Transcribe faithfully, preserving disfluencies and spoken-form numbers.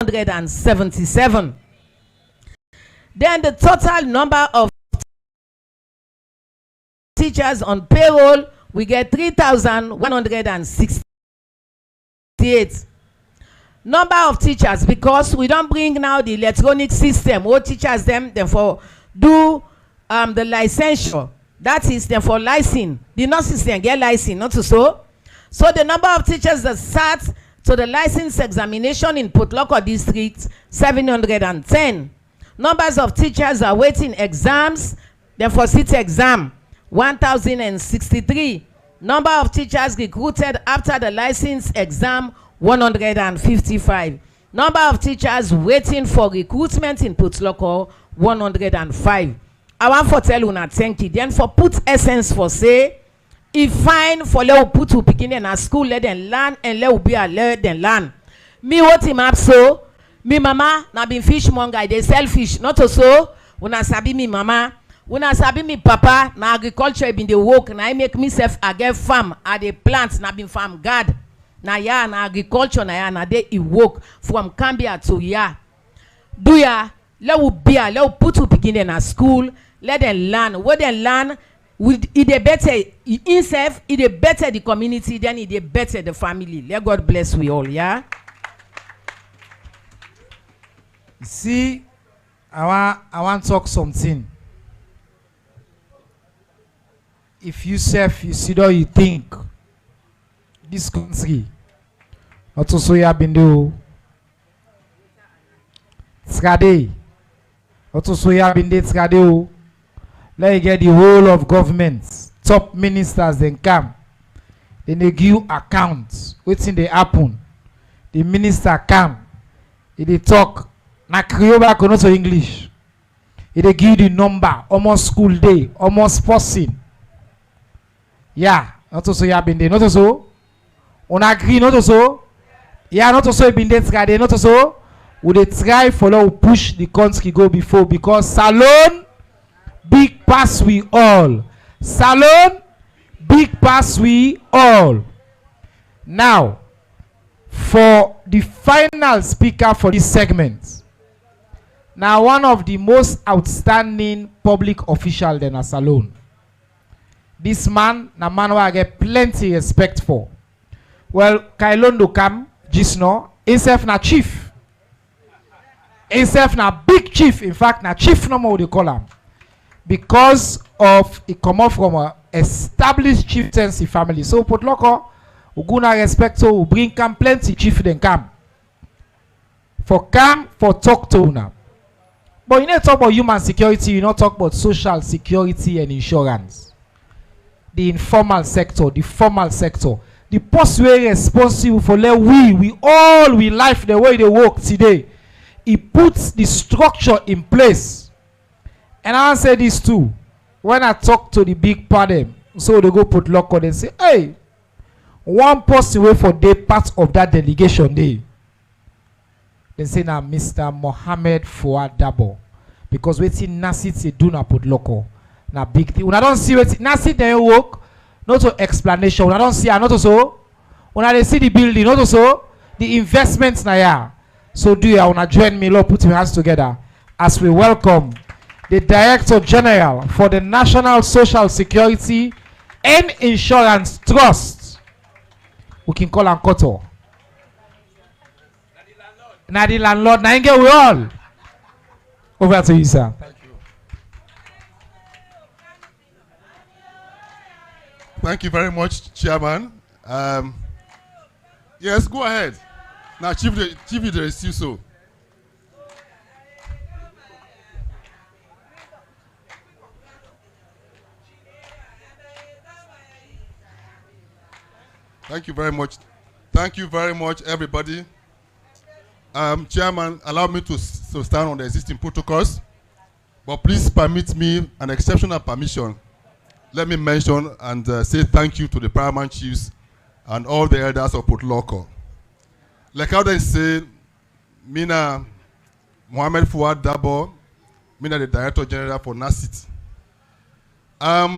hundred and seventy-seven. Then the total number of teachers on payroll, we get three thousand one hundred and sixty-eight. Number of teachers, because we don bring now the electronic system, wey teachers dem, dem for do, um, the licensure, that is, dem for license, the nurses dem get license, not so? So the number of teachers that sat to the license examination in Port Loko District, seven hundred and ten. Numbers of teachers awaiting exams, dem for sit exam, one thousand and sixty-three. Number of teachers recruited after the license exam, one hundred and fifty-five. Number of teachers waiting for recruitment in Port Loko, one hundred and five. I wan for tell una thank you. Then for put essence for say, e fine for let we put we pikin dem na school, let dem learn, and let we be alert, dem learn. Me, wetin happen so, mi mama na bin fishmonger, I dey sell fish, not so? Una sabi mi mama, una sabi mi papa, na agriculture e bin dey work, na im make mi sef I get farm, I dey plant, na bin farm guard. Na ya, na agriculture, na ya, na dey e work from Cambia to ya. Do ya, let we bear, let we put we pikin dem na school, let dem learn. Wey dem learn, we, e dey better i-, himself, e dey better the community, then e dey better the family. Let God bless we all, yeah? You see, I wan, I wan talk something. If you sef, you sit down, you think, this country, not so ya bin dey o. Trade, not so ya bin dey trade o. Let you get the whole of government, top ministers dem come. Dem dey give account, wetin dey happen. The minister come, e dey talk. Na Creole back, not so English. E dey give the number, almost school day, almost person. Yeah, not so ya bin dey, not so? Una agree, not so? Yeah, not so e bin dey trade, not so? We dey try for let we push the country go before, because Salone big pass we all. Salone big pass we all. Now, for the final speaker for this segment, na one of the most outstanding public official dem na Salone. This man na man wey I get plenty respect for. Well, Kailondo come, just now, himself na chief. Himself na big chief. In fact, na chief normal we dey call am. Because of e comot from a established chieftaincy family. So Port Loko, we give una respect, so we bring come plenty chief dem come for come for talk to una. But you no talk about human security, you no talk about social security and insurance. The informal sector, the formal sector, the person wey responsible for let we, we all, we life, the way e dey work today, e put the structure in place. And I wan say this too, when I talk to the big pa dem, so dem go Port Loko, dem say, "Hey, one person wey for dey part of that delegation dey." Dem say na Mister Mohammed Fuad Dabo, because wetin NASIT dey do na Port Loko na big thing. Una don see wetin NASIT dem work, not so explanation. Una don see am, not so? Una dey see the building, not so? The investment na ya. So do ya, una join me, let we put we hands together as we welcome the Director General for the National Social Security and Insurance Trust. We can call am Koto. Na the landlord, na him get we all. Over to you, sir. Thank you. Thank you very much, Chairman. Um, yes, go ahead. Now, Chief, the Chief, you dey receive so. Thank you very much. Thank you very much, everybody. Um, Chairman, allow me to, s- to stand on the existing protocols, but please permit me an exceptional permission. Let me mention and, uh, say thank you to the paramount chiefs and all the elders of Port Loko. Like how dem say, mi na Mohammed Fuad Dabo, mi na the Director General for NASIT. Um,